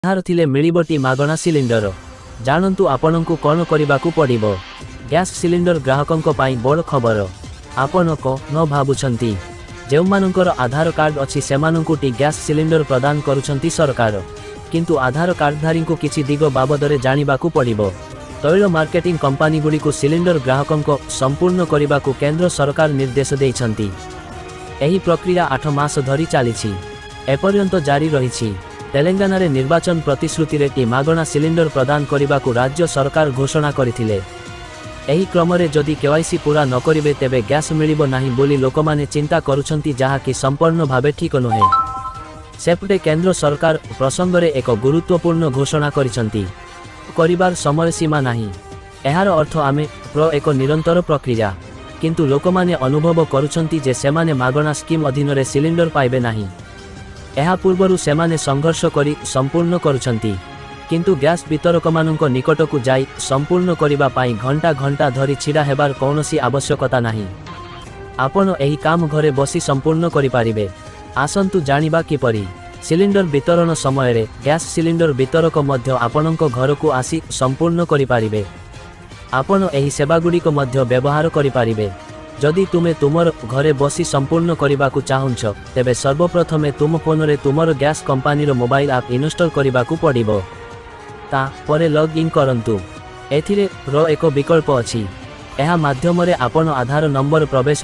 ଆଧାର ଥିଲେ ମିଳିବଟି ମାଗଣା ସିଲିଣ୍ଡର? ଜାଣନ୍ତୁ ଆପଣଙ୍କୁ କ'ଣ କରିବାକୁ ପଡ଼ିବ। ଗ୍ୟାସ୍ ସିଲିଣ୍ଡର ଗ୍ରାହକଙ୍କ ପାଇଁ ବଡ଼ ଖବର। ଆପଣ କ'ଣ ଭାବୁଛନ୍ତି? ଯେଉଁମାନଙ୍କର ଆଧାର କାର୍ଡ ଅଛି, ସେମାନଙ୍କୁ ଟି ଗ୍ୟାସ୍ ସିଲିଣ୍ଡର ପ୍ରଦାନ କରୁଛନ୍ତି ସରକାର। କିନ୍ତୁ ଆଧାର କାର୍ଡଧାରୀଙ୍କୁ କିଛି ଦିଗ ବାବଦରେ ଜାଣିବାକୁ ପଡ଼ିବ। ତୈଳ ମାର୍କେଟିଂ କମ୍ପାନୀଗୁଡ଼ିକୁ ସିଲିଣ୍ଡର ଗ୍ରାହକଙ୍କ ସମ୍ପୂର୍ଣ୍ଣ କରିବାକୁ କେନ୍ଦ୍ର ସରକାର ନିର୍ଦ୍ଦେଶ ଦେଇଛନ୍ତି। ଏହି ପ୍ରକ୍ରିୟା 8 ମାସ ଧରି ଚାଲିଛି, ଏପର୍ଯ୍ୟନ୍ତ ଜାରି ରହିଛି। ତେଲେଙ୍ଗାନାରେ ନିର୍ବାଚନ ପ୍ରତିଶ୍ରୁତିରେ ଟି ମାଗଣା ସିଲିଣ୍ଡର ପ୍ରଦାନ କରିବାକୁ ରାଜ୍ୟ ସରକାର ଘୋଷଣା କରିଥିଲେ। ଏହି କ୍ରମରେ ଯଦି କେୱାଇସି ପୂରା ନ କରିବେ, ତେବେ ଗ୍ୟାସ୍ ମିଳିବ ନାହିଁ ବୋଲି ଲୋକମାନେ ଚିନ୍ତା କରୁଛନ୍ତି, ଯାହାକି ସମ୍ପୂର୍ଣ୍ଣ ଭାବେ ଠିକ ନୁହେଁ। ସେପଟେ କେନ୍ଦ୍ର ସରକାର ପ୍ରସଙ୍ଗରେ ଏକ ଗୁରୁତ୍ୱପୂର୍ଣ୍ଣ ଘୋଷଣା କରିଛନ୍ତି। କରିବାର ସମୟ ସୀମା ନାହିଁ। ଏହାର ଅର୍ଥ ଆମେ ପ୍ର ଏକ ନିରନ୍ତର ପ୍ରକ୍ରିୟା। କିନ୍ତୁ ଲୋକମାନେ ଅନୁଭବ କରୁଛନ୍ତି ଯେ ସେମାନେ ମାଗଣା ସ୍କିମ୍ ଅଧୀନରେ ସିଲିଣ୍ଡର ପାଇବେ ନାହିଁ। ଏହା ପୂର୍ବରୁ ସେମାନେ ସଂଘର୍ଷ କରି ସମ୍ପୂର୍ଣ୍ଣ କରୁଛନ୍ତି। କିନ୍ତୁ ଗ୍ୟାସ୍ ବିତରକମାନଙ୍କ ନିକଟକୁ ଯାଇ ସମ୍ପୂର୍ଣ୍ଣ କରିବା ପାଇଁ ଘଣ୍ଟା ଘଣ୍ଟା ଧରି ଛିଡ଼ା ହେବାର କୌଣସି ଆବଶ୍ୟକତା ନାହିଁ। ଆପଣ ଏହି କାମ ଘରେ ବସି ସମ୍ପୂର୍ଣ୍ଣ କରିପାରିବେ। ଆସନ୍ତୁ ଜାଣିବା କିପରି। ସିଲିଣ୍ଡର ବିତରଣ ସମୟରେ ଗ୍ୟାସ୍ ସିଲିଣ୍ଡର ବିତରକ ମଧ୍ୟ ଆପଣଙ୍କ ଘରକୁ ଆସି ସମ୍ପୂର୍ଣ୍ଣ କରିପାରିବେ। ଆପଣ ଏହି ସେବାଗୁଡ଼ିକ ମଧ୍ୟ ବ୍ୟବହାର କରିପାରିବେ। ଯଦି ତୁମେ ତୁମର ଘରେ ବସି ସମ୍ପୂର୍ଣ୍ଣ କରିବାକୁ ଚାହୁଁଛ, ତେବେ ସର୍ବପ୍ରଥମେ ତୁମ ଫୋନରେ ତୁମର ଗ୍ୟାସ୍ କମ୍ପାନୀର ମୋବାଇଲ ଆପ୍ ଇନଷ୍ଟଲ୍ କରିବାକୁ ପଡ଼ିବ। ତାପରେ ଲଗ୍ ଇନ୍ କରନ୍ତୁ। ଏଥିରେ ର ଏକ ବିକଳ୍ପ ଅଛି। ଏହା ମାଧ୍ୟମରେ ଆପଣ ଆଧାର ନମ୍ବର ପ୍ରବେଶ